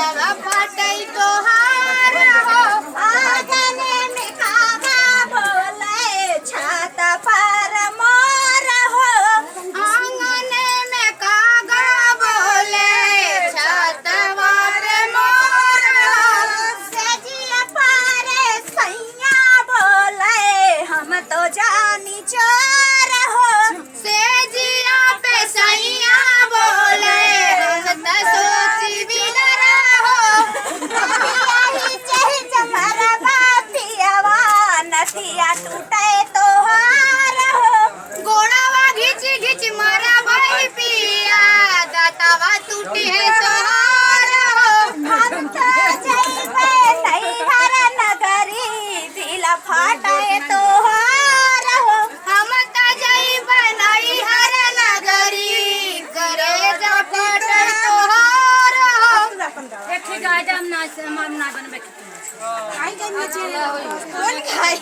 जवा फाटई तोहार हो। आंगन में कागा बोले छत पर मोर हो। आंगन में कागा बोले छत पर मोर हो। सेजिया पर सैया बोले हम तो जानी चोर हो। से जिया पे सैया बोले हम त सोची भी न रहो। पिया ही चमर बापियावा नथिया टूटे तोहार हो। गोड़ावा घिच घिच मारा भाई पिया दातावा टूटी है तोहार हो। हम तो जइबे नैहर नगरी दिल फाटे तोहार हो। हम त जइबे नैहर नगरी करे जा फाटे तोहार हो। एक ठीक गाय हम ना हम ना बनबे। कौन खाए?